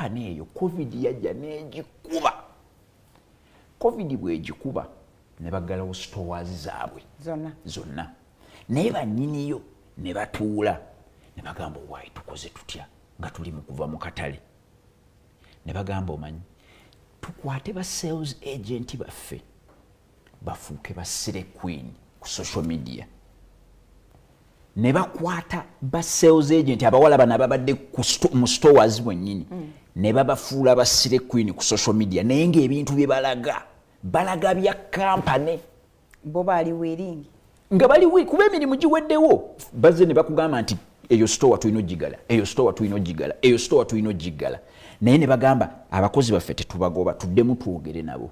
Kampani eyo COVID yajja n'egikuba. COVID bwegikuba, ne baggalawo stores zaabwe zonna. Zonna. Naye bannyiniyo ne batuula ne bagamba, "Waayi, tukoze tutya nga tuli mu kuva mu katale?" Ne bagamba, "Omanyi, tukwate ba sales agent baffe bafuuke ba slay queen ku social media." Ne bakwata ba sales agent abawala bano ababadde mu stores bwennyini, ne babafuula ba slay queen ku social media, naye ng'ebintu bye balaga, balaga bya kampane. Bo baali weeringi. Nga bali kuba emirimu giweddewo, bazze ne bakugamba nti eyo store tulina ogigala, eyo store tulina ogigala, eyo store tulina ogigala. Naye ne bagamba, "Abakozi baffe tetubagoba, tuddemu twogere nabo."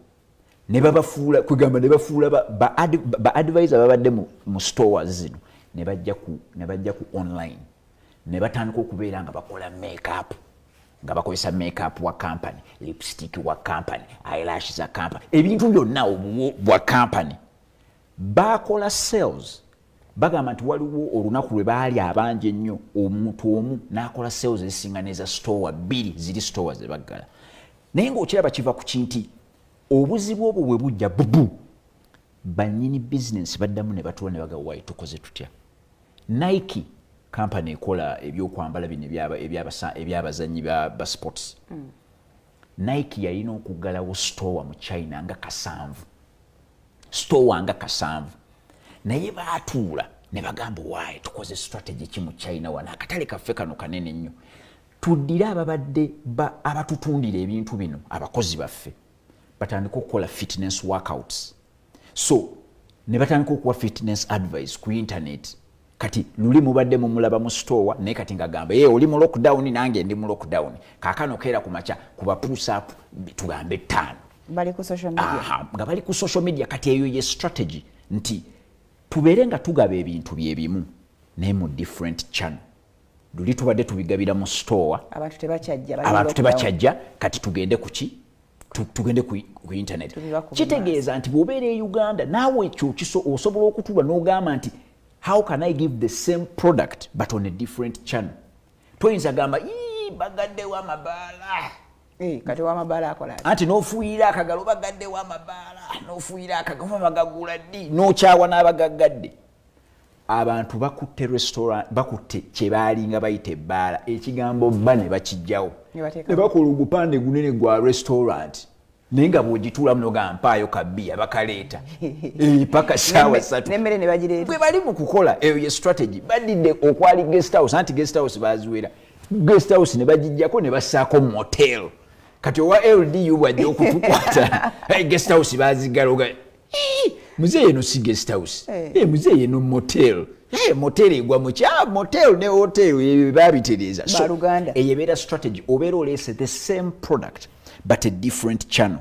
Ne babafuula, kwegamba ne bafuula ba advisor babadde mu stores zino, ne bajja ku online, ne batandika okubeera nga bakola makeup, nga bakozesa makeup wa company, lipstick wa company, eyelash za company, ebintu byonna obuwo bwa company. Bakola sales. Bagamba nti waliwo olunaku lwe baali abangi ennyo, omuntu omu n'akola sales ezisinga neza store bbiri, ziri store ze baggala. Naye ng'okiraba kiva ku kinti obuzibu obwo bwe bujja bubu, bannyini bizinensi baddamu ne batuula ne bagamba, "Wayi, tukoze tutya?" Nike, kampani ekola ebyokwambala bino ebyabazanyi ba sports. Nike yalina okuggalawo store mu China nga 7, store nga 7. Naye baatuula ne bagamba, "Waayi, tukoze strategy ki mu China wano? Akatale kaffe kano kanene nnyo. Tuddire ababadde abatutundira ebintu bino, abakozi baffe, batandike okukola fitness workouts." So ne batandika okuwa fitness advice ku internet. Kati luli mubadde mumulaba mu store, naye kati ngagamba, "Ye oli mu lockdown, nange ndi mu lockdown. Kaakano keera ku makya kuba push up, tugambe ttaano." Bali ku social media. Aha, nga bali ku social media. Kati eyo ye strategy, nti tubeere nga tugaba ebintu byebimu naye mu different channel. Luli tubadde tubigabira mu store. Abantu tebakyajja, bali mu Abantu lockdown. tebakyajja. Kati tugende ku ki? Tugende ku internet. Tubibakube. Kitegeeza nti bw'obeera e Uganda, naawe ekyo osobola okutuula n'ogamba nti, "How can I give the same product but on a different channel?" Toyinza gamba, "Ii, bagaddewo amabaala." Eh, kati wamabaala akola ati? Anti n'ofuuyira akagalo, bagaddewo amabaala, n'ofuuyira akagalo, bagagula ddi? N'okyawa n'abagaggadde. Abantu bakutte restaurant, bakutte kye baalinga bayita ebbaala, ekigambo bba ne bakijjawo. Ne bateekamu. Ne bakola ogupande gunene gwa restaurant, naye nga bw'ogituulamu nogamba, "Mpaayo kabbiya," bakaleeta. Eh, paka saawa 3. N'emmere ne bagireeta. Bwe bali mu kukola eyo ye strategy. Badidde okwali guest house, anti guest house baziwera, guest house ne bagijjako ne bassaako motel. Kati owa LDU bwajja okutukwata, hey, guest house bazigala, oga, "Ii, muzeeyi, eno si guest house." Eh. Hey, muzeeyi, eno motel. Hey, motel egwa mukya motel ne hotel ebyo babitereeza. So, Baluganda. eyo ebeera strategy, obeera oleese the same product but a different channel.